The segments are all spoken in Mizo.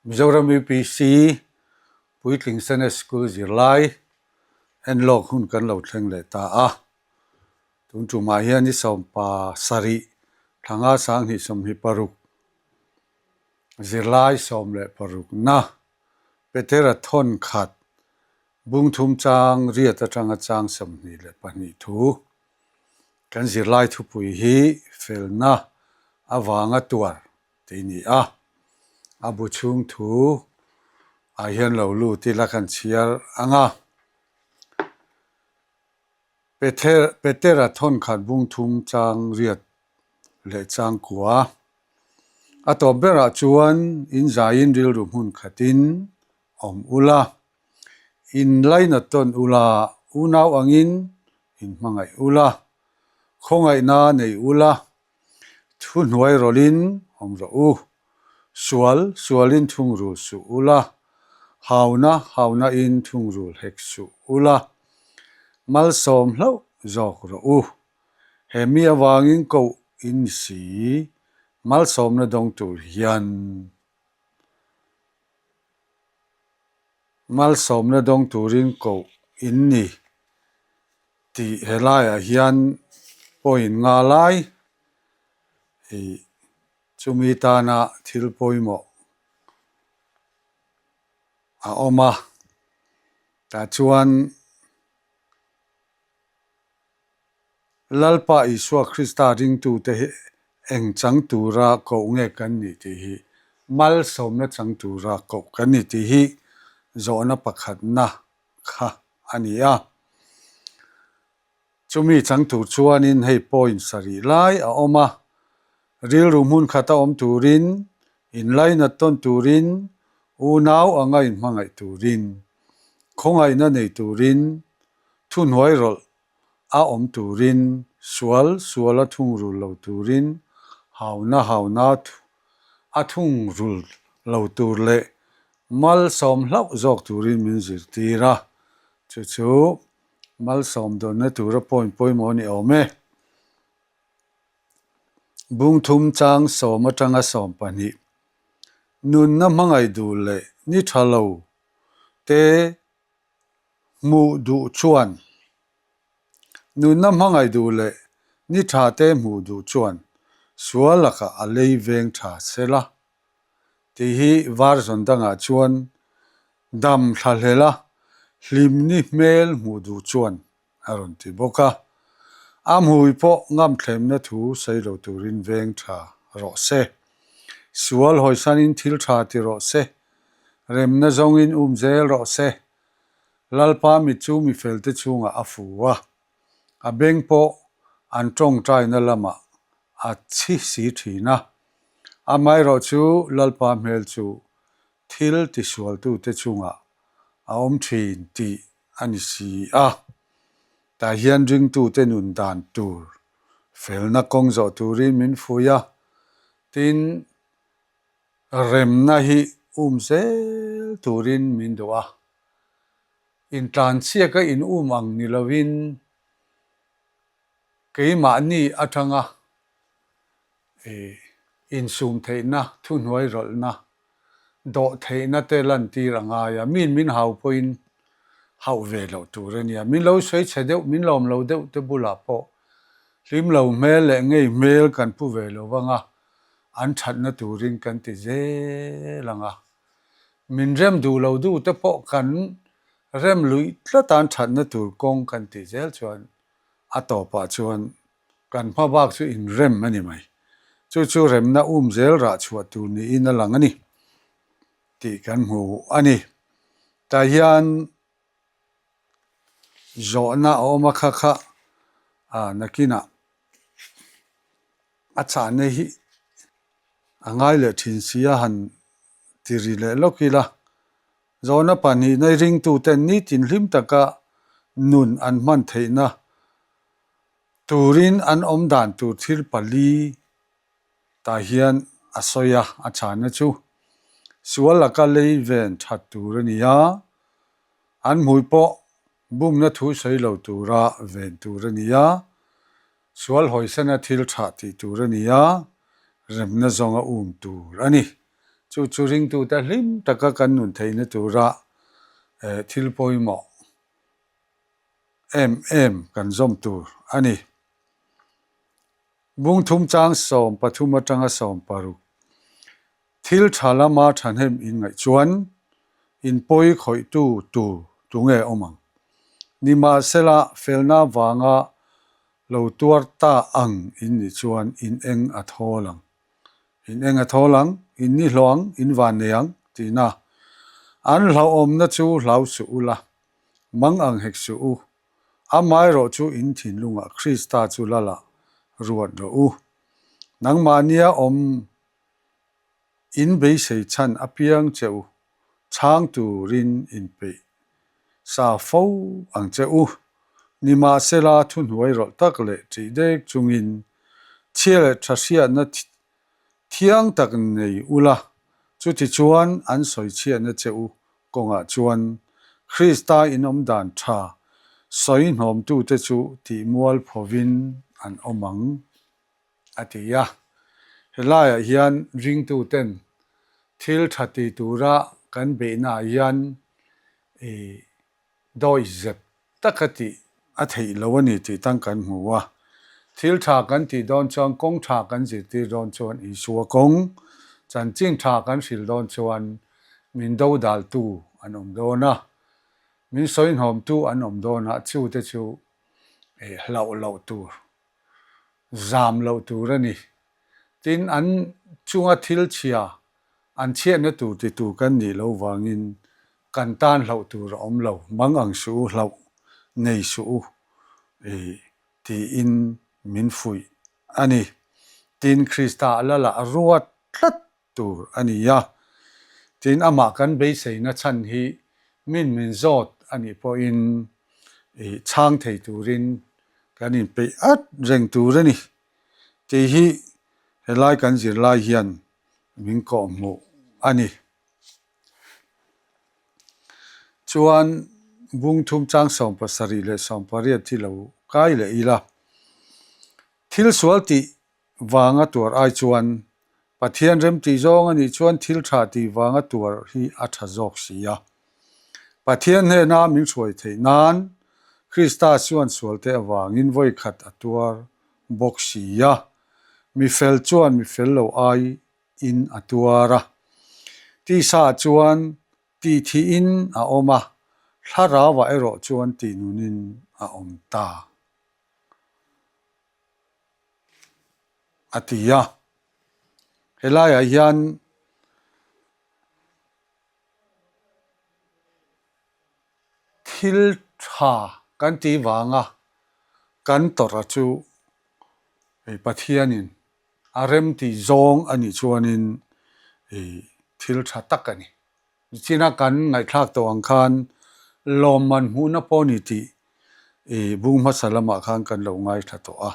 Mizoram UPC Puitling Sene School zirlai enlawk hun kan lo thleng leh ta a. Tun tumah hian ni sawmpa sarih thlanga sanghnih 26 zirlai 16na Petera thawn khat bung thum chang riat atanga chang 22 thu kan zirlai thupui hi felna avanga tuar tih a ni a. A bu chhung thu ah hian lo lut ila kan chhiar ang a. Petera thawn khat bung thum chang riat leh chang kua. A tawp berah chuan in zaiin rilru hmun khatin awm ula, in lainat tawn ula, unau angin in hmangaih ula, khawngaihna nei ula, Thuhnuai rawlhin awm rawh u. Sual, sualin thungrul suh ula. Hauna, haunain thungrul hek suh ula. Malsawm hlauh zawk rawh u. He mi avangin koh in ni si, malsawmna dawng tur hian. Malsawmna dawng turin koh in ni. Tih helaiah hian point nga lai ih chumi tana thil pawimawh a awm a tah chuan Lalpa Isua Krista ringtute hi eng chang tura koh nge kan nih tih hi malsawmna chang tura koh kan ni tih hi zawhna pakhatna kha a ni a. Chumi chang tur chuanin hei point sarih lai a awm a, rilru hmun khata awm turin, inlainat tawn turin, unau anga inhmangaih turin, khawngaihna nei turin, thuhnuai rawlh a awm turin, sual suala thungrul lo turin, hauna hauna a thungrul lo tur leh Malsawm hlauh zawk turin min zirtir a, chu chu malsawm dawnna tura point pawimawh a ni awm e. Bung thum chang 10 atanga 12, Nunna hmangaih duh leh ni tha lo te hmuh duh chuan Nunna hmangaih duh leh ni tha te hmuh duh chuan sual lakah a lei veng tha sela. Tih hi version dangah chuan dam thlahlel a, hlimni hmel hmuh duh chuan a rawn ti bawk a. A hmui pawh ngamthlemna thu sawi lo turin veng tha rawh se. Sual hawisanin thil tha ti rawh se. Remna zawngin um zel rawh se. Lalpa mit chu mifelte chungah a fu a. A beng pawh an tawngtaina lamah a chhi si thin a. Amaherawh chu Lalpa hmel chu thil tisualtute chungah a awm thin tih a ni si a. Tah hian ringtute nun dan tur felna kawng zawh turin min fui a, tin remna hi um zel turin min duh a. Intlanchhiak a in um ang ni lovin keimahni atanga insum theihna, thuhnuai rawlhna, dawh theihna te lantir a ngai a, min min hau pawhin hauh ve loh tur a nia. Min lo sawi chhe deuh, min lawm lo deuh te bulah pawh hlim lo hmel leh ngei hmel kan pu ve lo vang a, an thatna turin kan ti zel ang a. Min rem duh lo duh te pawh kan rem luih tlat a, an thatna tur kawng kan tih zel chuan a tawpah chuan kan hma bak chu inrem a ni mai. Chu chu remna um zel rah chhuah tur niin a lang a ni tih kan hmu a ni. Tah hian zawhna a awm a kha kha nakinah a chahna hi a ngai leh thin si a han ti ri leh lawk ila. Zawhna pahnihna ringtuten nitin hlim taka nun an hman theihna turin an awm dan tur thil pali tah hian a sawi a, a chhanna chu sual laka lei ven that tur a ni a, an hmui pawh bumna thu sawi lo tura ven tur a ni a, sual hawisana thil tha tih tur a ni a, remna zawnga um tur a ni. Chu chu ringtute hlim taka kan nun theihna tura thil pawimawh em em kan zawm tur a ni. Bung thum chang 13 atanga 16 Thil tha lama thahnem in ngaih chuan in pawi khawihtu tur tunge awm ang? Nimahsela felna vanga lo tuar ta ang in nih chuan in eng a thawl ang. In eng a thawl ang, in ni hlawh ang, in van nei ang, tihna. An hlauhawmna chu hlau suh ula, mang ang hek suh u. Amaherawhchu in thinlungah Krista chu lalah ruat rawh u. Nangmahnia awm In beisei chhan apiang che u, chhang turin inpeih sa fo ang che u. Nimahsela thuhnuai rawlh tak leh ṭih dek chungin chhia leh ṭha hriatna thiang tak nei ula, chutichuan an sawi chhiatna che u kawngah chuan Krista inawm dan ṭha sawi hnawmtute chu tihmual phovin an awm ang. a ti a. Helaiah hian ringtuten thil tha ti tura kan beihnaah hian ih dawi zep taka tih a theih lo a ni tih tan kan hmu a. Thil tha kan tih dawn chuan kawng tha kan zirtir dawn chuan Isua kawng chanchin tha kan hrilh dawn chuan min dodaltu an awm dawn a, min sawihnawmtu an awm dawn a, chute chu ih hlauh loh tur zam loh tur a ni. Tin, an chunga thil chhia an chhiatna tur ti tur kan nih loh vangin kan tan hlauh tur a awm lo, mang ang suh u, hlauh nei suh u tiin min fuih a ni. Tin, Krista a la lah ruat tlat tur a ni a. Tin, amah kan beiseina chhan hi min min zawt a nih pawhin ih chhang thei turin kan inpeih at reng tur a ni tih hi helai kan zirlai hian min kawhhmuh a ni. Chuan bung thum chang 17 leh 18 hi lo kai leh ila, thil sual tih vanga tuar ai chuan Pathian remtih zawng a nih chuan thil tha tih vanga tuar hi a tha zawk si a. Pathian hnena min hruai theih nan Krista chuan sualte avangin vawi khat a tuar bawk si a, mi fel chuan mi fel lo aiin a tuar a. Tisa chuan tih thihin a awm a, thlarauah erawh chuan tih nunin a awm ta. A ti a, helaiah hian thil tha kan tih vanga kan tawrh a chu hei Pathianin a rem tih zawng a nih chuanin ih thil tha tak a ni. Nichina kan ngaihthlak tawh ang khan lawmman hmuhna pawh ni tih i bung hmasa lamah khan kan lo ngaithla tawh a.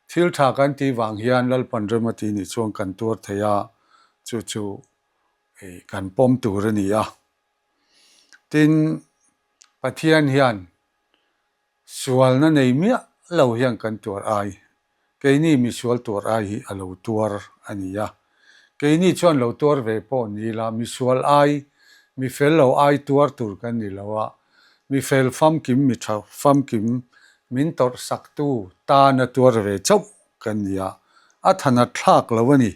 Thil tha kan tih vang hian Lalpan rem a tih nih chuan kan tuar thei a, chu chu i kan pawm tur a ni a. Tin, Pathian hian Sualna nei miah lo hian kan tuar ai, keini misual tuar ai hi a lo tuar a ni a. Keini chuan lo tuar ve pawh ni la, misual ai, mi fel lo ai tuar tur kan ni lo a, mi fel famkim, mi tha famkim min tawrh saktu tana tuar ve chauh kan ni a, a thanat thlak lo a ni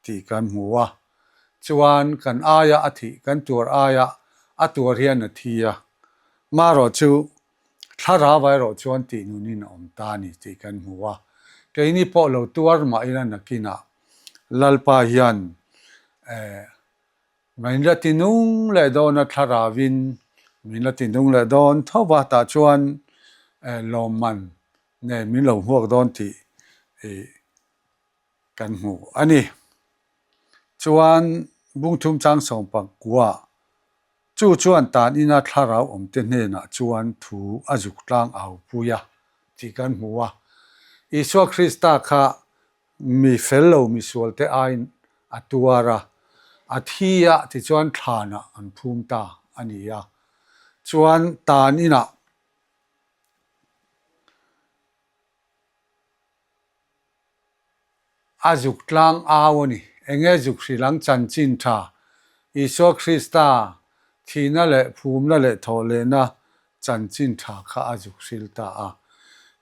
tih kan hmu a. Chuan kan aia a thih, kan tuar aia a tuar hian a thi a. Marawh chu Thlarau erawh chuan tih nunin a awm ta a ni tih kan hmu a, keini pawh lo tuar mah ila nakinah Lalpa hian min la ti nung leh dawn a, thlarauin min la ti nung leh dawn tho va, tah chuan lawmman nen min lo hmuak dawn tih kan hmu a ni. Chuan Bungthum chang 19 Chu chuan tan ina thlarau awmte hnenah chuan thu a zuk tlang au pui a tih kan hmu a. Isua Krista kha mi fel lo misualte aiin a tuar a, a thi a tichuan thlanah an phum ta a ni a. Chuan tan inah A zuk tlang au a ni. Enge zuk hrilh ang chanchin tha Isua Krista thihna leh phumna leh thawhlehna chanchin tha kha a zuk hrilh ta a.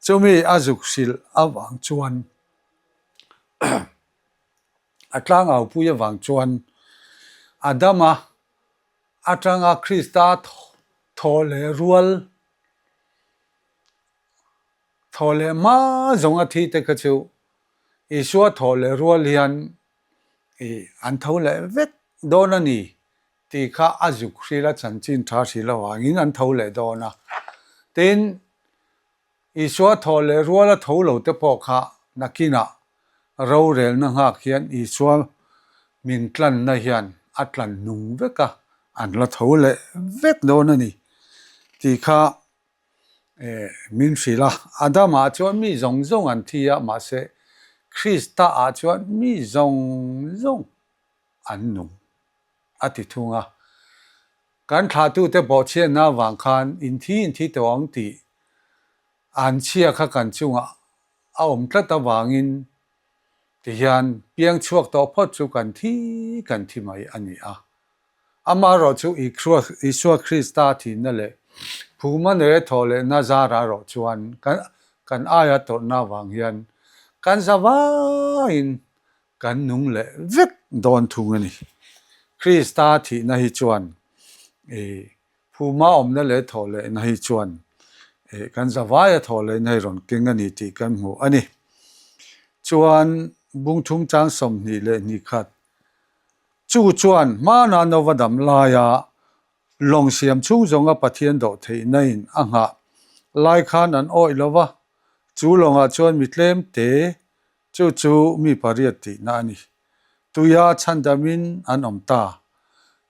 Chumi a zuk hrilh avang chuan a tlangaupui avang chuan Adama atanga Krista thawhleh rual Thaw leh hma zawnga thi te kha chu Isua thaw leh rual hian ih an tho leh vek dawn a ni tih kha a zuk hril a chanchin tha hril avangin an tho leh dawn a. Tin, Isua thaw leh rual a tho lo te pawh kha nakinah rorelna nghak hian Isua min tlanna hian a tlan nung vek a, an la tho leh vek dawn a ni tih kha Min hrilh a, Adama chuan mi zawng zawng an thi a, mahse Krista ah chuan mi zawng zawng an nung a ti thung a. Kan thlahtute bawhchhiatna avang khan inthi inthi tawh ang tih an chhia kha kan chungah a awm tlat avangin tihian piang chhuak tawh phawt chu kan thi kan thi mai a ni a. Amaherawh chu Isua Krista thihna leh phuma nei a thawh leh Nazara erawh chuan kan aia tawrhna avang hian kan za vaiin kan nung leh vek dawn thung a ni. Krista thihna hi chuan phuma awmna leh thawh lehna hi chuan kan za vaia thawh lehna hi rawn keng a ni tih kan hmu a ni. Chuan bungthum chang 22 khat Chu chuan hmana Nova dam laia lawng siam chhung zawnga Pathian dawh theihna in a nghah lai khan an awih lo va, chu lawngah chuan mi tlem te chu chu mi pariat tihna a ni. Tuia chhandamin an awm ta.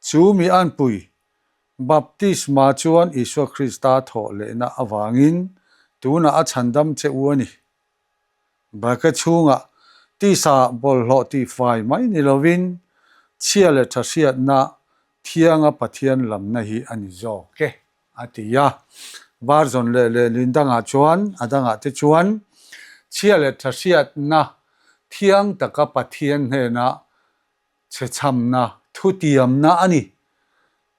Chu mi anpui Baptisma chuan Isua Krista thawh lehna avangin tunah a chhandam che u a ni. Bake chhungah tisa bawlhhlawh tihfai mai ni lovin chhia leh tha hriatna thianga Pathian lamna hi a ni zawk e, a ti a. Varzawn leh lehlin dangah chuan a dangah te chuan chhia leh tha hriatna thiang taka Pathian hnena chhechhamna thutiamna a ni.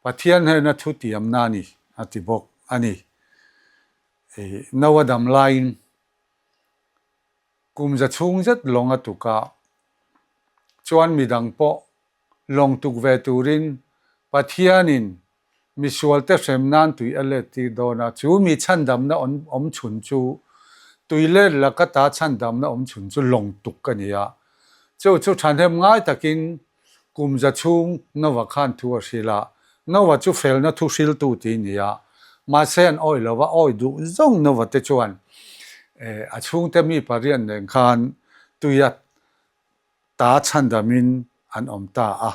Pathian hnena thutiamna a ni, a ti bawk a ni. Noa dam laiin Kum za chhung zet lawng a tuk a, chuan midang pawh lawng tuk ve turin Pathianin misualte hrem nan tui a let tir dawn a, chu mi chhandamna awm chhun chu tui let laka ta chhandamna awm chhun chu lawng tuk a ni a, chu chu thahnem ngai takin Kum za chhung Noah khan thu a hrilh a, Noah chu felna thu hriltu ti ni a, mahse an awih lo va, awih duh zawng Noah te chuan a chhungte mi pariat nen khan tuia ta chhandamin an awm ta a.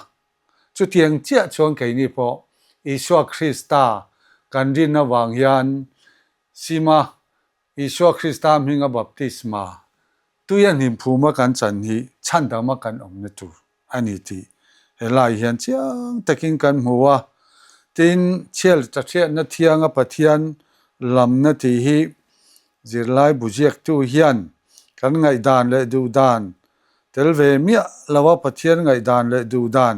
Chutiang chiah chuan keini pawh Isua Krista kan rin avang hian Sima Isua Krista hminga baptisma Tuia hnimphuma kan chan hi chhandama kan awmna tur a ni tih helai hian chiang takin kan hmu a. Tin, chhial ṭahriatna thianga Pathian lamna tih hi zirlai bu ziaktu hian kan ngaihdan leh duhdan tel ve miah loa Pathian ngaihdan leh duhdan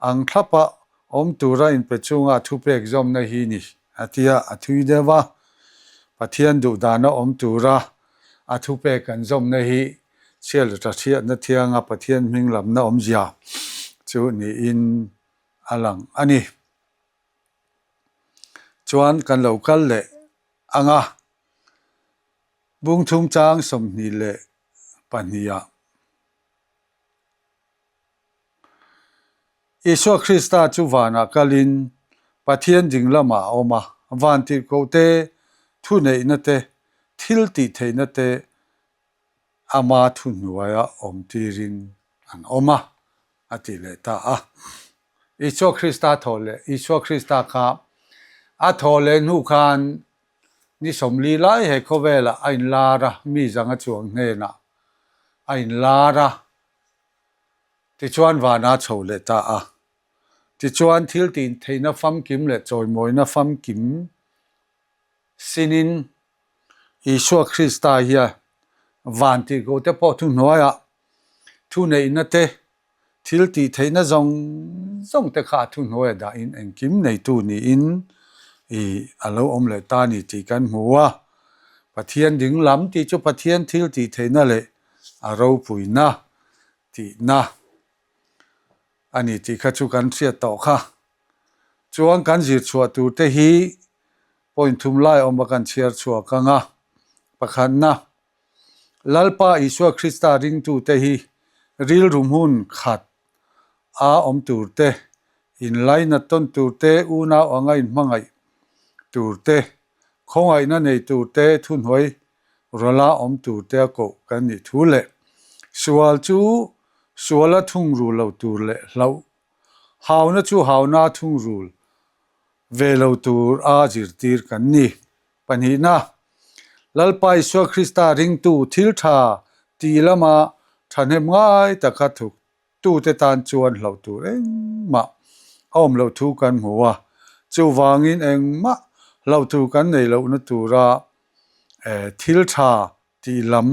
ang thlapa awm tura inpe chunga thupek zawmna hi ni a tia a thui deuh a. Pathian duhdana awm tura A thupek kan zawmna hi chhiat leh ṭahriatna thianga Pathian hming lamna awmzia chu niin a lang a ni. Chuan kan lo kal leh ang a, Bungthum chang 22 ah. Isua Krista chu vanah kalin Pathian ding lamah a awm a, van tirhkoh te, thuneihna te, thil tihtheihna te ama thuhnuaia awm tirin an awm a, a ti leh ta a. Isua Krista thaw leh Isua Krista kha a thaw leh hnu khan ni 40 lai he khawvelah a inlar a, mi zanga chuang hnenah a inlar a. Tichuan vana chho leh ta a. Tichuan thil tih theihna famkim leh chawimawina famkim sinin Isua Krista hian van tihkoh te pawh thuhnuaiah thuneihna te, Thil tih theihna zawng zawng te kha a thuhnuaia dahin engkim neitu niin ih a lo awm leh ta a ni tih kan hmu a. Pathian ding lam tih chu Pathian thil tih theihna leh a ropuina tihna a ni tih kha chu kan hriat tawh kha. Chuan kan zir chhuah tur te hi point thum lai awm a kan chhiar chhuak ang a. Pakhatna, Lalpa Isua Krista ringtute hi rilru hmun khat a awm tur te, inlainat tawn tur te, unau anga inhmangaih tur te, khawngaihna nei tur te, thuhnuai rawla awm tur te a koh kan nih thu leh sual chu suala thungrul lo tur leh hlauh hauna chu hauna thungrul ve lo tur a zirtir kan ni. Pahnihna, Lalpa Isua Krista ringtu thil tha tih lama thahnem ngai taka thuk tute tan chuan hlauh tur engmah a awm loh thu kan hmu a, chuvangin engmah hlauh tur kan neih lohna tura thil tha tih lam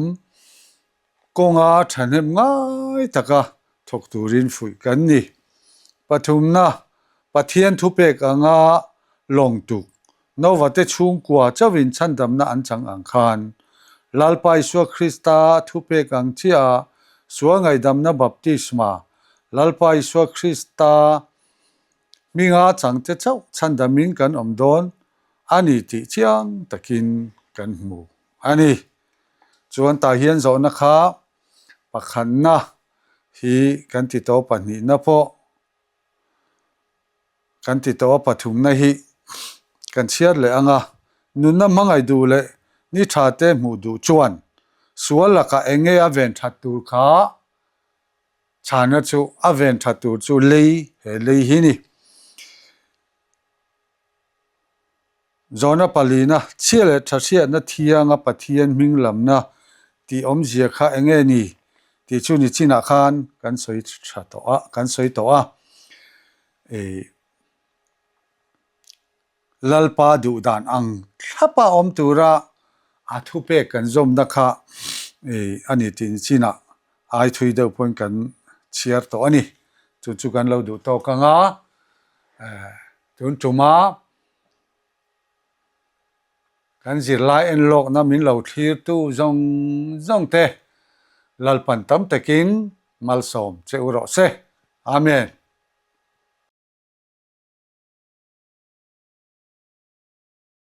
kawnga thahnem ngai taka thawk turin fuih kan ni. Pathumna, Pathian thupek anga lawng tuk Nova te chhungkua chauhin chhandamna an chang ang khan, Lalpa Isua Krista thupek ang chiah sual ngaihdamna baptisma, Lalpa Isua Krista hminga changte chauh chhandamin kan awm dawn a ni tih chiang takin kan hmu a ni. Chuan tah hian zawhna kha pakhatna hi kan ti tawh pahnihna pawh Kan ti tawh a pathumna hi kan chhiar leh ang a, nunna hmangaih duh leh ni tha te hmuh duh chuan sual lakah eng nge a ven that tur kha chhana chu a ven that tur chu lei he lei hi ni. Zawhna palina, chhia leh tha hriatna thianga Pathian hming lamna tih awmzia kha eng nge ni tih chu ni chinah khan kan sawi tha tawh a, kan sawi tawh a. Ih, Lalpa duh dan ang thlapa awm tura a thupek kan zawmna kha ih a ni tih ni chinah ai thui deuh pawhin kan chhiar tawh a ni. Chu chu kan lo duh tawk ang a, tun tuma Kan zirlai en lawkna min lo thlirtu zawng zawng te Lalpan tam takin malsawm che u rawh se. Amen.